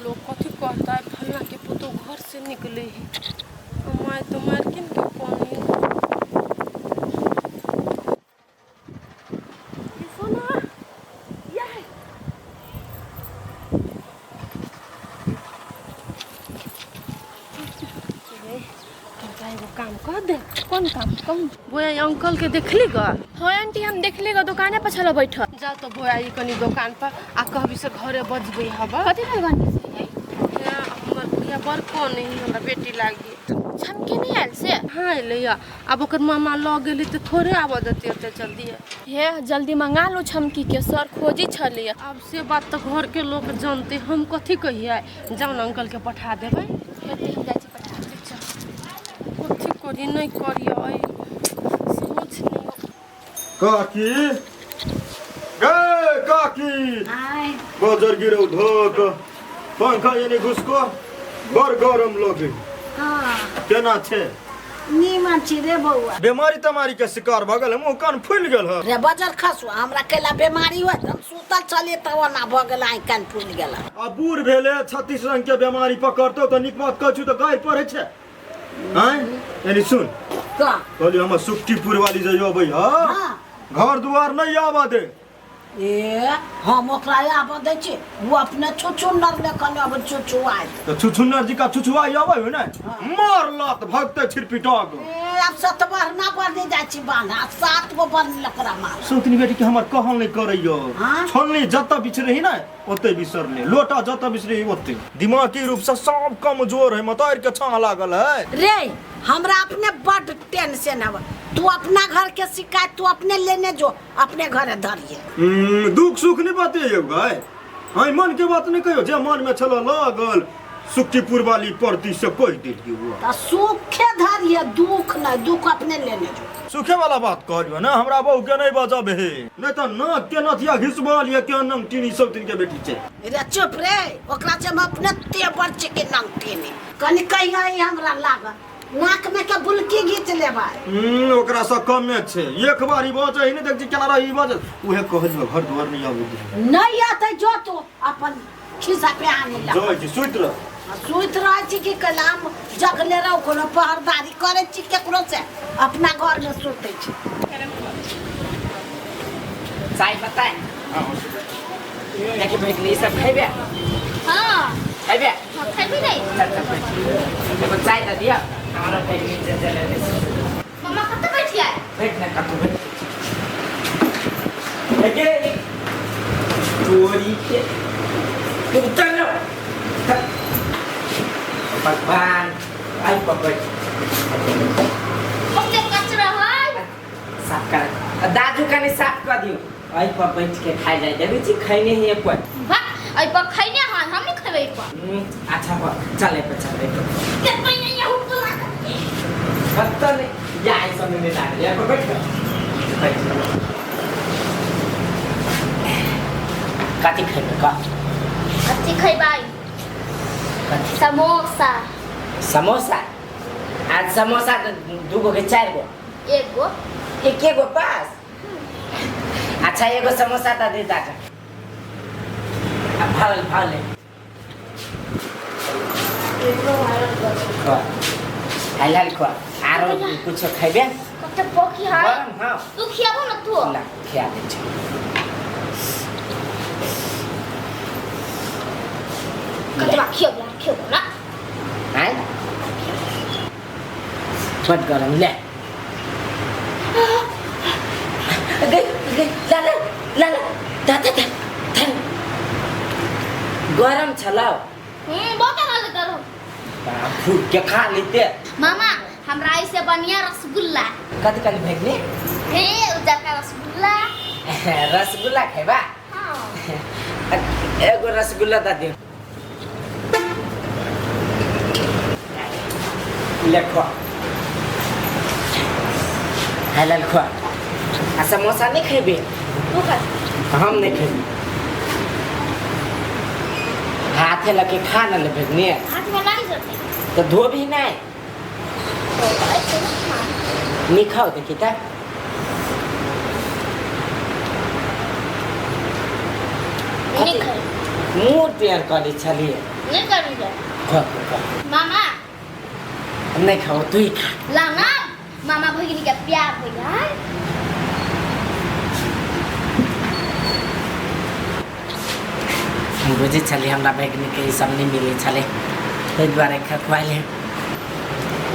लोग कथी कहतै फल्लाँ के पुतोह घर से निकले है माय तो मारकिन के कमी सोना या तोरा एगो काम कर दे। कोन काम? कौन? बोया अंकल के देखली ग? हाँ आंटी, हम देखली ग, दुकाने पर छलो बैठल। जा तो बोया ई कनी दोकान पर आ कहबी से घरे बजबै हब। कथी भेल आंटी से? हमर भैया बड़ कन है, हमरा बेटी लागी। छमके नहीं आयल से? हाँ एलै या, आब ओकर मामा लऽ गेली तऽ थोड़े आबऽ देतै ओते जल्दी। हे जल्दी मंगा लो छमकी के, सर खोजी छलिए। आब से बात तऽ घर के लोक जानते, हम कथी कहियै? जाउ ने अंकल के पठा देबै। हेतै, हम जाइ छी पठा देबै। कथी करी नहि करियै समझ नहि। काकी गे काकी, आय बजर गिरौ धोक पंखा एने घुसको, बड़ गरम लगे। हाँ। केना छै? नीमन छी रे बौआ। बीमारी तमारी के शिकार भऽ गेल, मुँह कान फूलि गेल है। रे बजर खसु, हमरा कैला बीमारी होत? हम सुतल छलियै तऽ ओना भऽ गेल, आँखि कान फूलि गेल। आ बूढ़ भेले 36 रंग के बीमारी पकड़तौ तऽ नीक बात कहै छु तऽ गारि पड़ै छै। आँय एनी सुन। का? कहलियै हमर सुखटीपुर वाली जे अबै है, हाँ। घर दुआर नहि आबऽ दे। ए हम ओकरा आबऽ दै छी? ओ अपने छुछुन्नर लेखन अबै छुछु आयल। तऽ छुछुन्नर जी का छुछुआई अबै हो ने, मार लात भगते छिरपिटक। ए आब सतबरना बनि जाइ छी बान्ह, आब 7 गो बन ओकरा मार। सौतनी बेटी के हमर कहल नहि करैयो। हाँ? छोलनी जतऽ बिछरही ने ओतै बिसरले, लोटा जतऽ बिसरही ओतै। दिमागी रूप से सब कमजोर है, मतार के छाह लागल है। रे हमरा अपने बड टेंशन हवे, तू अपना घर के शिकायत तू अपने लेने जो, अपने घरे धरिए। दुख सुख नहीं बतियौ गाय, हाँ मन के बात नहीं कहियो, जे मन में छलो लागल सुखीपुर वाली परती से कह दिलियो। त सुखे धरिए, दुख नहीं, दुख अपने लेने जो। सुखे वाला बात कहलियो ना, हमरा बहू के नहीं बजब हे, नहीं तो नाक के नथिया घिसबा लिए के नंग टीनी सब दिन के बेटी छै। रे चुप रे, ओकरा से हम अपने तेवर छै के नंग टीनी। कनि कहिया ई हमरा लागल नाक में के बुलकी घीच लेबै। ओकरा से कमे छै, एक बार ई बजै ही नहीं देख छी केना रही बजै, उहे कहलियो घर दुआर नहीं आबै दे। नहीं आते जो तू अपन खिस्सा पे आने लग। जाइ छी सुति रह। सुति रहै छी कि कलाम जगले रहू, कोनो पहरदारी करै छी केकरो से, अपना घर में सुतै छी। चाय बताए देखी बैठ, ई सब खैबे? हाँ। खैबे? हाँ, खैबे नहीं। चल चल बैठ, एगो चाय दे दिया हमरा बैठ चल चल। मम्मा कतऽ बैठिया? बैठ ना कतौ बैठ। एगे चोरी के तुम चल भगवान आई पकड़। ओते कचरा है। साफ कर दाजू कनी साफ कर दियो। एहि पर बैठ के खाइ जाइ देखै छी, खैने ही एक पर। वाह, एहि पर खैने हन, हम नहीं खेबै एहि पर। अच्छा हो चल एहि पर चल एहि पर। के पहिने यहू बोला कत्तो नहीं या एहि सब में लागल, एहि पर बैठ के बैठ। कथी खैबै कह? कथी खैबै? कथी? समोसा। समोसा? आज समोसा 2 गो के 4 गो? 1 गो। एके गो पास? अच्छा एगो समोसा दे दे दादा। अब भागल भागल खुआ, हाल हाल खुआ। आरो कुछ खैबे? कते बोकी है। गरम। हाँ। तू खियाबो ना तू। ला खिया दे छी। कतबा खियाबो खियाबो ना। आय बड गरम ले गई गई ला ला ला ला दा दा दा दा। गरम छलौ। बहुत हाल गरम। बाप फूट के खा लेते। मामा हमरा ऐसे बढ़िया रसगुल्ला। कथी कथी भेटले? हे उजरका रसगुल्ला। रसगुल्ला खेबा? हाँ। एगो रसगुल्ला दे दियो। ले खुआ, हाल खुआ। आ समोसा नहीं खेबे? तू खा। हम नहीं खेबे, हाथे लगे खा न लेबे ने। हाथ में लागी जते। तो धोबी नहीं? तो ऐसे ना खा। नहीं खाओ देखी ता। नहीं खाई। मुँह टेढ़ करै छलियै। नहीं करू जा। खा खा। मामा। नहीं खाओ, तू ही खा। लाओ ना, मामा भगिनी के प्यार हो गया। हम बुझै छलियै हमरा भगिनी के ई सब नहीं मिलै छलै, ताहि दुआरे खुआइले।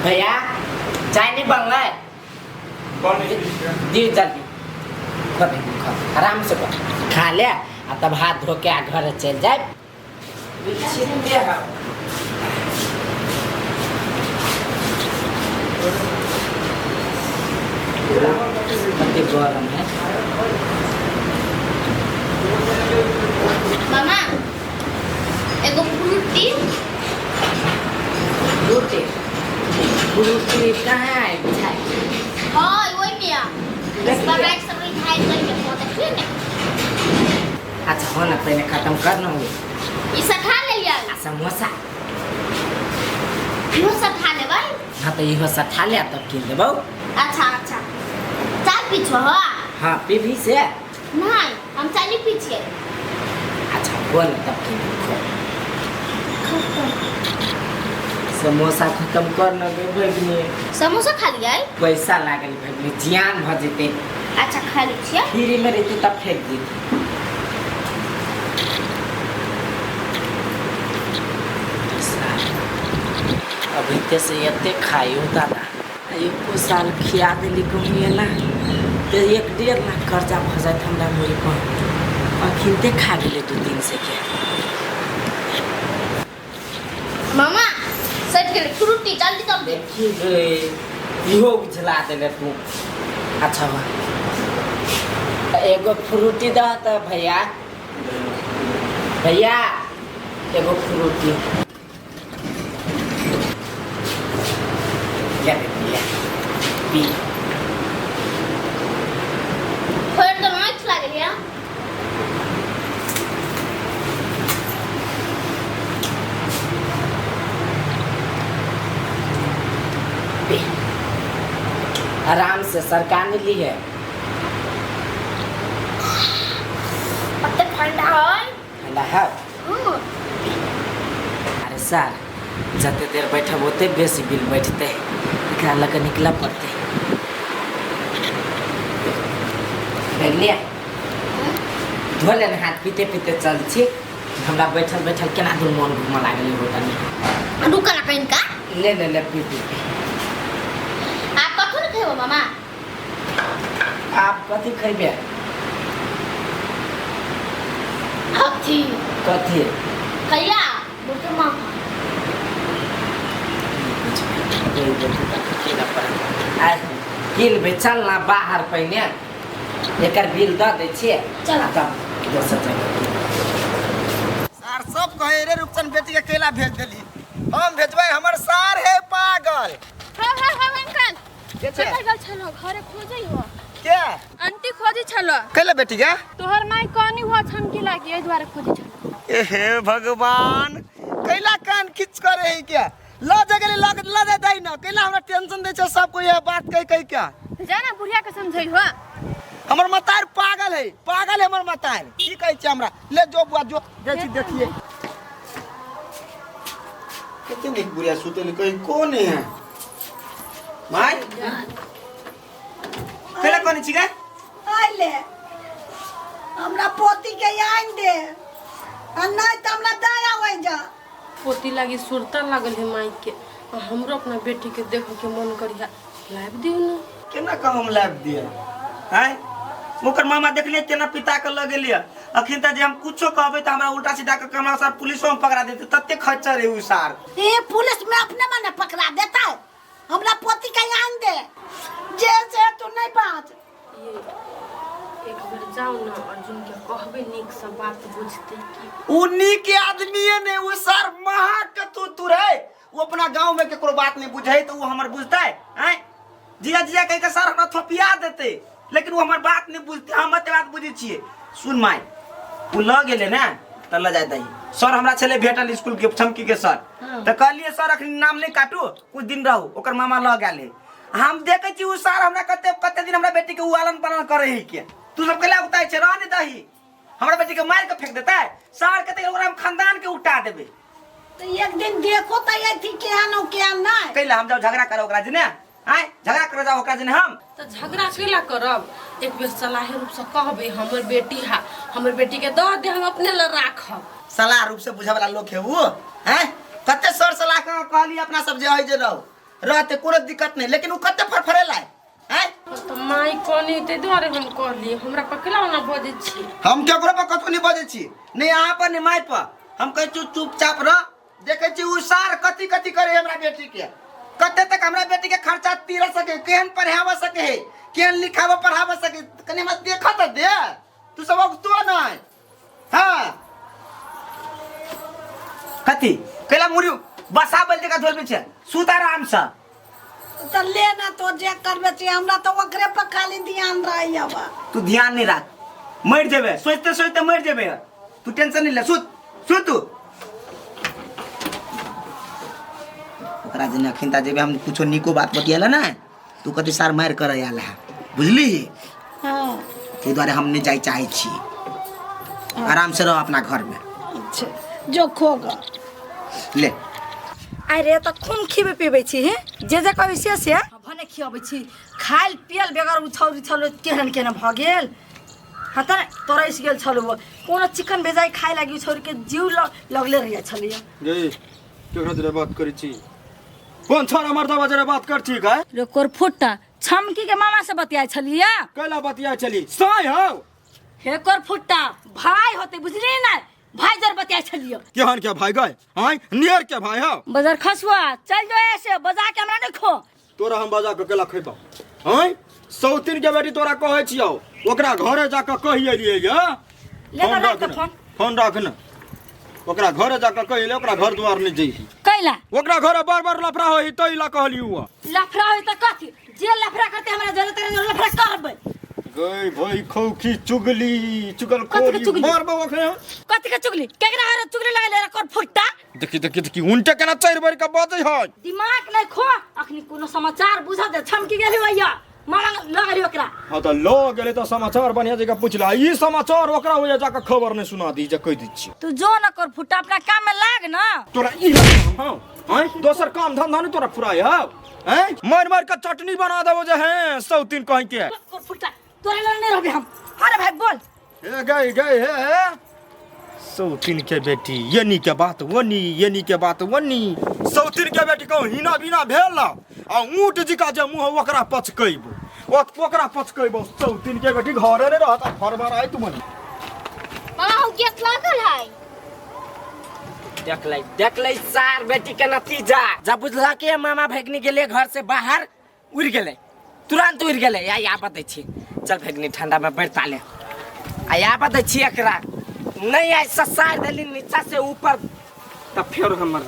भैया चाय नहीं बनलै? दियौ जल्दी। खा भगिनी खा, आराम से खा, खा ले आ तब हाथ धो के आ घर चलि जायब। कते गरम है। मामा एगो फ्रूटी। फ्रूटी? फ्रूटी कहाँ है बुझाइ? हाँ वही मिया बाबा सब खाइ करके पहुंचे फिर ने। अच्छा हो ना, पहले खत्म कर ना। ई सब खा ले यार। आ समोसा इहो सब खा लेबै। हाँ तो इहो सब खा ले तब किन देबौ। अच्छा अच्छा चाय पी छो? हाँ पीबी से। नहीं हम चाय नहीं पी छियै। अच्छा बोल तब किन देबौ। समोसा खत्म कर न गे भगिनी। समोसा खा लियै? पैसा लागल भगिनी, जियान भ जेतै। अच्छा खा लै छियै। फ्री में रहतै तब फेंक देतै। अभी ते से एते खाइयो दादा, एको साल खिया देली कहूँ ना तो 1-1.5 लाख कर्जा भ जात हमरा मुड़ी पर। अखिनते खा गेलै 2-3 से के। मामा सट गेलै फ्रूटी, जल्दी जल्दी। देखी गे इहो उझला देले तू। अच्छा बा एगो फ्रूटी दह त भैया। भैया एगो फ्रूटी ले ले पी। फोड़ तो नहीं लागल या। पी आराम से, सरकार ने ली है। पत्ते ठंडा है। ठंडा है? अरे सर जते देर बैठब ओते बेसी बिल बैठते, एकरा लऽ कऽ निकलऽ पड़तै। लिया धो ले हाथ, पीते पीते चल छी। हमरा बैठल बैठल केना दूर मन घूमऽ लागल होटल में। रुका ना कहीं का। ले ले ले पी पी पी। आप कथी ने खेबो मामा? आप कथी खैबे? अथी। कथी? कहिया बोलते मामा। किनबै चल ना बाहर, पहिने एकर बिल दऽ दै छियै। चल। तब दोसर जगह। सार सब कहे रे रुपचन बेटी के केला भेज देली, हम भेजबै हमर सार है पागल। हाँ हाँ हाँ अंकल के छै? कतऽ गेल छलो? घरे खोजै हो। के? आंटी खोजै छलो। कैला बेटी के? तोहर माय कहनी हुआ छमकी लागी, एहि दुआरे खोजै छलो। ए हे भगवान, कैला कान खींच करे है क्या? ल जगले लग ल दे दई ना, कैला हमरा टेंशन दै छै सब कोई ये बात कह कह क्या? जा ना बुढ़िया के समझै हो। हमर मतार पागल है, पागल है हमर मतार। की कहै छै हमरा? ले जो बुआ जो देखी देखिए। कते नीक बुढ़िया सुतल कहीं कोन है? माय कैला कोन छी गे? आइले हमरा पोती के आइन दे, आ नहीं त हमरा दया होइ जा। पोती लागी सुरता लागल है माई के, आ हमरो अपना बेटी के देखे के मन करिया। लाइब दियो ना। केना कह हम लाइब दिए? आँय ओकर मामा देखलियै केना पिता के लऽ गेलियै। अखन तऽ जे हम कुछो कहबै तऽ हमरा उल्टा सीधा कऽ के हमरा सार पुलिसो में पकड़ा देतै, तते खच्चर है उ सार। ए पुलिस में अपने मने पकड़ा देता, हमरा पोती के आन दे, जे से तू नहीं बाज। ये एक बेर जाओ ना अर्जुन के कहबे नीक से बात बुझते की। उ नीक आदमी है ने, उ सार महा के तू तुर है। उ अपना गांव में केकरो बात नहीं बुझे तो उ हमर बुझतै? आँय जिया जिया कह के सार हमरा थोपिया देतै, लेकिन वो हमर बात नहीं बुझते, हम एते बात बुझै छियै। सुन my, उ लऽ गेलै ने तऽ लऽ जाय दही। सर हमरा छलै भेटल स्कूल के छमकी के सर, तऽ कहलियै सर अखन नाम नहि काटू, कुछ दिन रहू। ओकर मामा लऽ गेलै। हम देखै छी उ सर हमरा कते कते दिन हमरा बेटी के उ आलन पालन करै है के। तू सब कैला उताय छै? रह नहि दही। हमरा बेटी के मार के फेंक देतै सार के ओकरा हम खानदान के उठा देबै। तो एक दिन देखो तो अथी केहन हो केहन नहीं। कैला हम जाओ झगड़ा करो ओकरा जने, आय झगड़ा करो जाओ ओकरा जने हम। तो झगड़ा केला करब, एक बेर सलाहे रूप से कहबे हमर बेटी हा, हमर बेटी के दऽ दे, हम अपने ल राखब। सलाह रूप से बुझे वाला लोग है वो, हैं? कते सर सलाह के कहली अपना सब जे है जे रहो रहते कोनो दिक्कत नहीं, लेकिन वो कते फरफरेला है, हैं? तो माई कहनी ताहि दुआरे हम कहली, हमरा पर केला ओना बजै छी? हम केकरो पर कतौ नहीं बजै छी, नहीं अहाँ पर नहीं माय पर। हम कहै छी चुपचाप रह, देखै छी उ सार कथी कथी करे हमरा बेटी के, कते तक हमरा बेटी के खर्चा तीर सके, केहन पढ़ाव सके है, केहन लिखाव पढ़ाव सके, कनी हमरा देख त दे, तू सब अगतो नहीं। हाँ कथी कैला मुरी बसा बल जगह धोल छै, सुत आराम से। तो ले ना तो जे करबे छी, हमरा तो ओकरे पर खाली ध्यान रही अब। तू ध्यान नहीं राख, मर जेबे, सोचते सोचते मर जेबे, तू टेंशन नहीं ले, सुत सुत तू। ओकरा जेना अखन ता जेबे हम कुछो नीको बात बतियाला ना, तू कथी सार मार कर आयल है, बुझली? हाँ। ताहि दुआरे हम नहीं जाय चाहे छी, आराम से रहो अपना घर में। अच्छा जो खोगा ले। अरे त खून खिबे पिबै छी हे, जे जे कहबै से से भने खियाबै छी, खायल पियल बेगर उछल उछल केहन केहन भऽ गेल। हाँ त तरसि गेल छल ओ, कोनो चिकन भेजाइ खाइ लागि छौरीके जीव लगले रहै छलैया। गे केकरा जरे बात करै छी? कोन छोरा मर्दवा जरे बात कर छी गाय? रे कोरफुट्टा छमकी के मामा से बतियाइ छलिया। कैला बतियाइ छली? साय हौ। हे कोरफुट्टा भाई होते बुझली ना, भाई जर बतियाइ छलियो। केहन के भाई गए? आय नियर के भाई हौ। बजार खसुआ चल जो ऐसे बजा के हमरा नहीं खो। तोरा हम बजा के केला खैबौ? आय सौतीन के बेटी तोरा कहै छियौ, ओकरा घरे जाके कहि एलियै या। ले फोन राख राख फोन। फोन राख न, ओकरा घरे जाके कहि एलियै, ओकरा घर द्वार नहीं जइही। कैला? ओकरा घरे बार बार लफड़ा होई तै ला कहलियौ हुआ। लफड़ा होई त कथी? जे लफड़ा करते हमरा जरे तेरे जरे लफड़ा करबै। गई भाई खौखी चुगली चुगल कथी के खोरी चुगली? मारबो ओकरे। कथी के चुगली? केकरा हरे चुगली लगले रे कर फुट्टा? देखी देखी देखी उनटे केना चारि बेर के बजै है। दिमाग नहीं खो, अखनी कोनो समाचार बुझा दे। छमकी गेली भैया मामा लगली ओकरा। हां त ल गेलै त समाचार बढ़िया जगह पुछला, ई समाचार ओकरा होया जाके खबर नहीं सुना दी जे कहि दै छी। तू जो न कर फुट्टा अपना काम में लाग ना। तोरा ई हां हैं दोसर काम धंधा नहीं तोरा फुराय हौ, हैं मार मार के चटनी बना देबो जे हैं सौतीन कहि के। कर फुट्टा तोरा लग नहीं रहबे हम। अरे भाई बोल। हे गई गई हे सौतीन के बेटी यनी के बात वनी, यनी के बात वनी। सौतीन के बेटी कहूँ हिना बिना भेल ना, आ ऊँट जिका जे मुँह ओकरा पचकैबो, ओकरा पचकैबो। सौतीन के बेटी घरे नहीं रहत, फरफराइत मनी। मामा हम गेट लागल है। देख ले देख ले सार बेटी के नतीजा। जब बुझला के मामा भगनी गेले घर से बाहर उड़ गेले, तुरंत उड़ गेले। या या बतै छी चल भगनी ठंडा में बैठा ले। आ या बतै छी एकरा नहीं आई ससार देली नीचा से ऊपर तब फिर हमर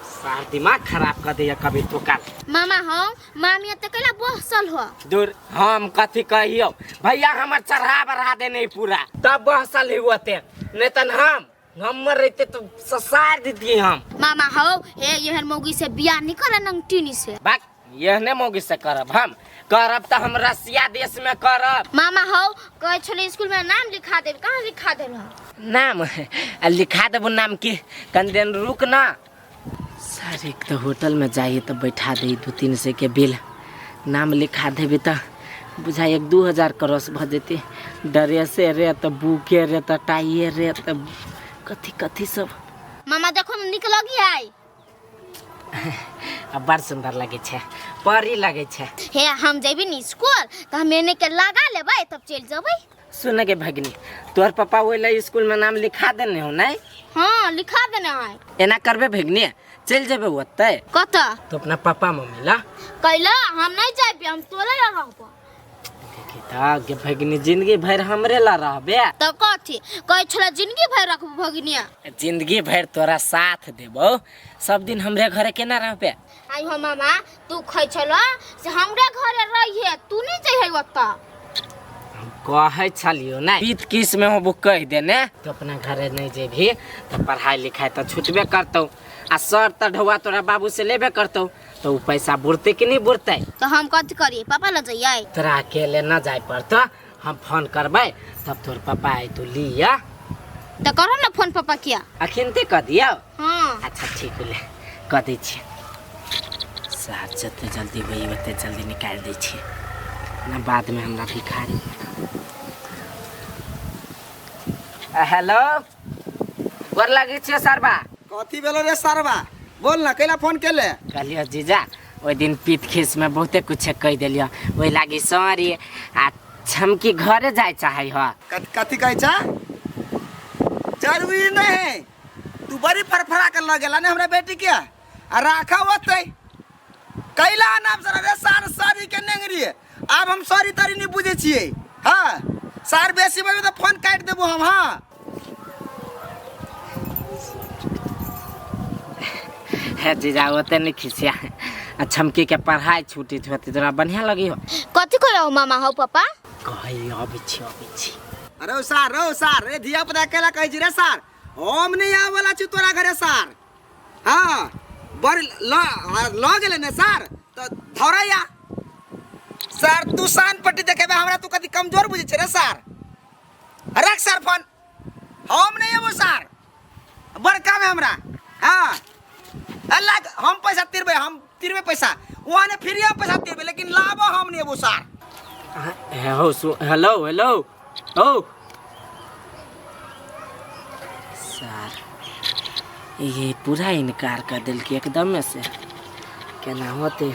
सार दिमाग खराब कर दिया कभी तो काल। मामा हम मामी त कैला बहसल हो? दूर हम कथी कहियो भैया हमर चढ़ा बढ़ा देने पूरा तब बहसल ही होते, नहीं तन हम हमर रहते तो ससार दीदी हम। मामा हो हे एहन मौगी से बियाह नहीं कर नंगटीनी से। बाक एहने मौगी से करब हम, करब त हम रसिया देश में करब। मामा हो कहै छलै स्कूल में नाम लिखा देब, कहाँ लिखा देल? नाम लिखा देबो नाम की कनी दिन रुक ना। सर एक तो होटल में जाइए तो बैठा दे 2-3 सौ के बिल, नाम लिखा देबे त बुझाइ 1-2 हजार क्रॉस भ जेतै। ड्रेसे रे त बुके रे त टाइए रे त कथी कथी सब। मामा देखो न निक लगी है। आ बड़ सुंदर लगे छै, परी लगे छै। हे हम जेबी नी स्कूल त हम एने के लगा लेबै तब चल जेबै। सुन के भगनी तोहर पापा ओइ स्कूल में नाम लिखा देने हो नहीं? हाँ लिखा देने है। एना करबे भगनी चल जेबे ओतै। कत? तो अपना पापा मम्मी ला। कैला हम नहीं जाबे, हम तोरे ला रहबो। देखी त गे भगनी जिंदगी भर हमरे ला रहबे। त कथी कहै छला जिंदगी भर रखबो भगनिया? जिंदगी भर तोरा साथ देबो, सब दिन हमरे घरे केना रहबे? आई हो मामा तू खै छला से हमरे घरे रहिए, तू नहीं जइहे ओत। हम कहै छलियो ना बीत किस में होबो कह देने तो अपना घरे नहीं जेबही तो पढ़ाई लिखाई तो छूटबे करतौ, आ सर त ढौआ तोरा बाबू से लेबे करतौ, तो उ पैसा बुरते कि नहीं बुरते? तो हम कथी करिए पापा ल जइयै? तोरा अकेले ना जाय पड़तो, हम फोन करबै तब तोर पापा अयतौ लिया। तऽ करहो ने फोन पापा किया। अखिनते कऽ दियौ? हाँ। अच्छा ठीक होले, कऽ दै छियै। साहब जते जल्दी होइए ओते जल्दी निकालि दै छियै ना, बादमे हमरा भिखारी। हेलो, गोर लगै छियो सरबा। कथी भेलो रे सरबा? बोल ना, कैला फोन केले? कहलियो जीजा, ओहि दिन पीत खीसमे बहुते कुछ कहि देलियो, ओहि लागी सॉरी। आ छमकी घरे जाय चाहै ह। कथी कहै छ? जरूरी नहीं है। तू बड़ी फरफरा के लग गेला ने हमरा बेटी के, आ राखा ओतै कैला नाम सर रे सार सॉरी के नेंगरी। आब हम सॉरी तरी नहीं बुझै छियै। हाँ सार, बेसी बजबै तऽ फोन काटि देबो हम। हाँ हे जीजा, ओते नहीं खिसिया। आ छमकी के पढ़ाई छूटी होती तोरा बढ़िया लगी हो। कथी करो मामा हौ पापा? कहै अबै छी, अबै छी। अरे ओ सार, ओ सार रे, धिया पुता केला कहै छी रे सार? हम नहीं आबै वाला छी तोरा घरे सार। हाँ बड़ ल ल गेलै ने सार, तऽ धरैया सार। तू सान पट्टी देखेबे हमरा? तू कथी कमजोर बुझै छै रे सार? रख सार फोन, हम नहीं अबो सार, बड़ काम है हमरा। हाँ अल्लाह, हम पैसा तिरबै, हम तिरबै पैसा, वहाँ ने फिर हम पैसा तिरबै, लेकिन लाबो हम नहीं अबो सार। हो सु, हेलो हेलो, ओ सर, ये पूरा इनकार कर देलकै एकदम से, केना होते?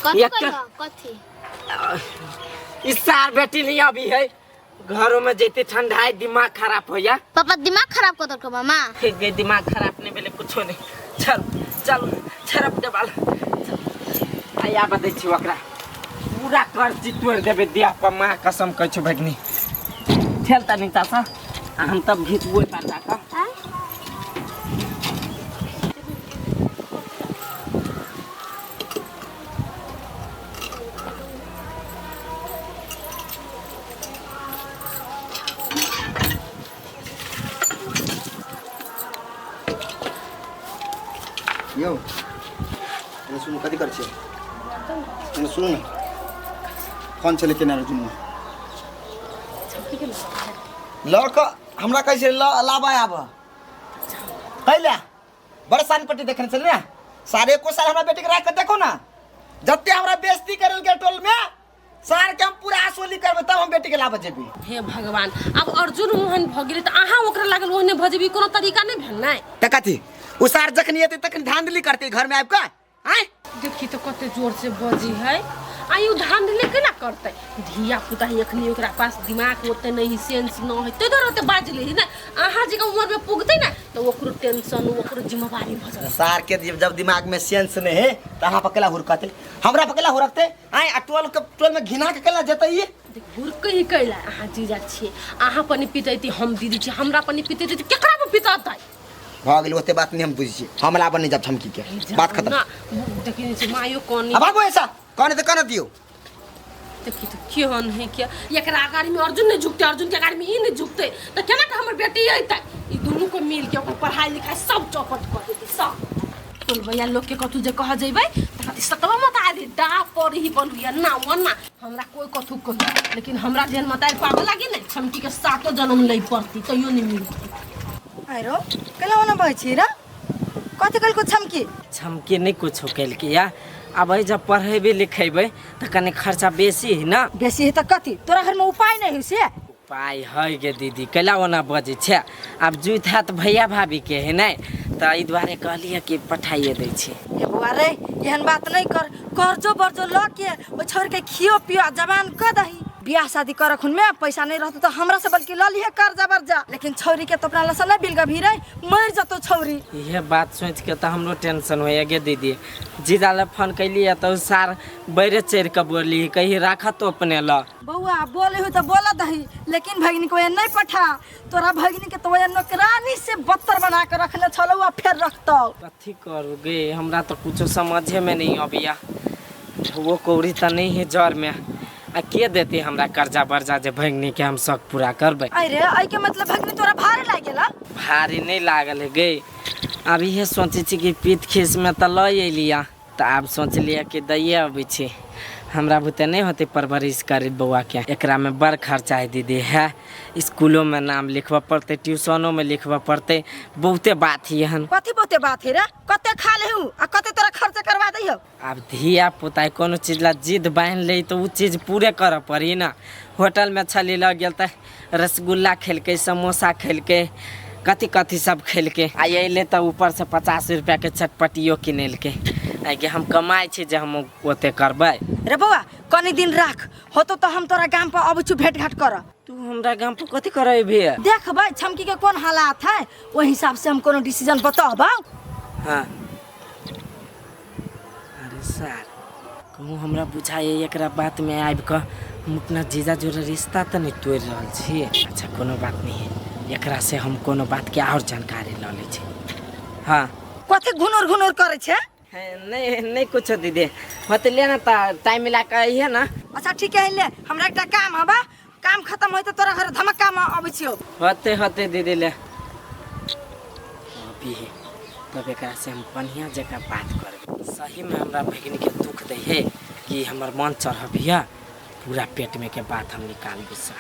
कथी कहियो कथी? इस सार बेटी नहीं अभी है, घरों में जैते ठंडा दिमाग खराब हो जा। पापा दिमाग खराब कर देलको मामा। ठीक गई, दिमाग खराब नहीं भेलै, कुछो नहीं। चल चल, छरप देबाल आया बतै छी ओकरा, पूरा कर्जी तोड़ि देबै देह पर, माँ कसम कहै छौ। भगनी ठेल तनी तासा, आ हम तब घिचबो पर जाकऽ। यौ एने सुनू, कथी करै छियै? एने सुनू ने, फोन छलै केने अर्जुन लऽ कऽ, हमरा कहै छै ल लाबा आब कैला। बड़ सान पट्टी देखने छलै ने सारे, एको साल हमरा बेटीके राखि कऽ देखो ना, जते हमरा बेइज्जती करल के टोल में सार के हम पूरा असोली करबै, तब हम बेटी के लाबऽ जेबै। हे भगवान, आब अर्जुन ओहन भऽ गेलै तऽ अहाँ ओकरा लागल ओहने भऽ जेबै, कोनो तरीका नहि भेल नहि? तऽ कथी, ओ सार जखनी एतै तखनी धांधली करतै घर में आबि कऽ? आँय देखी तऽ कते जोर से बजी है। आ ई धांधली केना करतै? धिया पुता ही, एखनी ओकरा पास दिमाग ओते नहीं, सेंस न है, ताहि दुआरे ओते बाजले है ने। अहाँ जेका उम्र में पुगतै ने तऽ ओकरो टेंशन, ओकरो जिम्मेवारी भऽ जायत। सार के जब दिमाग में सेंस नहीं है तऽ अहाँ पर केला हुरकतै, हमरा पर केला हुरकतै? आँय, आ टोल के टोल में घिना के केला जेतै ई? देख, हुरकै ही कैला? अहाँ जीजा छियै, अहाँ पर नहि पिटैती, हम दीदी छी, हमरा पर नहि पिटैती तऽ केकरा पर पिटतै? भऽ गेल, ओते बात नहीं हम बुझै छी, हमरा पर नहीं जब धमकी के बात खत्म। ना देखी छै मायो कोनी। अब भागो, ऐसा कहने तऽ कहने दियौ। देखी तऽ केहन है के, एकरा अगाड़ी में अर्जुन नहीं झुकते, अर्जुन के अगाड़ी में ई नहीं झुकते, तऽ केना के हमर बेटी अयतै? ई दुनू को मिल के ओकर पढ़ाई लिखाई सब चौपट कर देतै सब। टोल भैया लोग के कथू जे कह जेबै तऽ कथी सतवा मत आदि डा पर ही बनबिया ना ओना हमरा कोई कथू कही, लेकिन हमरा जेहन मतारि पाबऽ लागी ने, छमकी के सातो जन्म लै पड़ती तैयो नहीं मिलती। आइरो केला ओना बहै छी रे? कथी कहलको छमकी? छमकी नहि कुछो केलकै या। आब एहि जब पढ़ेबै लिखेबै तऽ कनि खर्चा बेसी है ना। बेसी है तऽ कथी, तोरा घरमे उपाय नहि है से? उपाय है गे दीदी, कैला ओना बजै छै? आब जुइत हैत भैया भाभीके है नहि, तऽ एहि दुआरे कहलियै कि पठाइए दै छी। हे बौआ रे, एहन बात नहि कर, कर्जो बर्जो लऽ के ओहि छोड़के खियो पियो आ जवान कऽ दही। बियाह शादी कर में पैसा नहीं रहतो तो हमरा से बल्कि लऽ लिहे कर्जा बर्जा, लेकिन छौरी के तो अपना लसन नहीं बिल गभीर है, मर जतो छौरी। इहे बात सोच के तऽ हमरो टेंशन होइए गे दीदी। जीजा लए फोन कैलियै तऽ ओ सार बैरे चढ़ि कऽ बोलली, कही राखत तो अपने लऽ। बौआ बोले हो तो बोला दही, लेकिन भगिनी को नहीं पठा। तोरा भगिनी के तो वह नौकरानी से बदतर बना के रखने छलो आ फेर रखतौ। कथी करू गे, हमरा तऽ कुछो समझे में नहीं अबैया। वो कौड़ी तऽ नहीं है जर में, आ के देते हमरा कर्जा बर्जा जे भगिनी के हम शौक पूरा करबै? अरे एहि के मतलब भगिनी तोरा भारी लागि गेला? भारी नहीं लागल है गे। आब इहे सोचै छी कि पीत खीसमे तऽ लऽ अयलियै, तऽ आब सोचलियै कि दैये अबै छी। हमरा बुते नहीं होते परवरिश करे बौआ के, एकरा में बड़ खर्चा है दीदी। है स्कूलों में नाम लिखबऽ पड़तै, ट्यूशनों में लिखबऽ पड़तै, बहुते बात ही हन। कथी बहुते बात है रे? कते खा लेहु आ कते तोरा खर्चा करवा दैहो? आब धिया पुता कोनो चीज ला जिद बान्हि लै तऽ ओ चीज पूरे करऽ पड़ी ना। होटल में छली लऽ गेल तऽ रसगुल्ला खेलकै, समोसा खेलकै, कथी कथी सब खेलकै। आ अयलै तऽ ऊपरसँ 50 रुपैआके चटपटियो किनेलकै। आगे हम कमाइ छी जे हम ओते करबै। रे बौआ कनी दिन राख, होतो तऽ हम तोरा गाम पर अबै छी भेंट घाट करऽ। तू हमरा गाम पर कथी करऽ अयबही? देखबै छमकी के कोन हालात है, ओहि हिसाब से हम कोनो डिसीजन बतबौ। हाँ अरे सर कहूँ हमरा बुझाइए एकरा बात में आबि कऽ हम अपना जीजा जोड़े रिश्ता तऽ नहि तोड़ि रहल छी। अच्छा कोनो बात नहीं है, एकरा से हम कोनो बात के और जानकारी लऽ लै छी। हाँ कथी घुनुर घुनुर करै छै? नहीं नहीं कुछो दीदी, होते ले ना तऽ टाइम मिला कऽ अइहे ना। अच्छा ठीक है ले, हमरा एकटा काम हबा, काम खत्म होय तऽ तोरा घर धमक्का में अबै छियौ। होते होते दीदी ले अभी है तब एकरा से हम बढ़िया जगह बात करबै। सही में हमरा भगिनी के दुख दै है कि हमर मन चढ़बिया, पूरा पेट में के बात हम निकाल बिसा।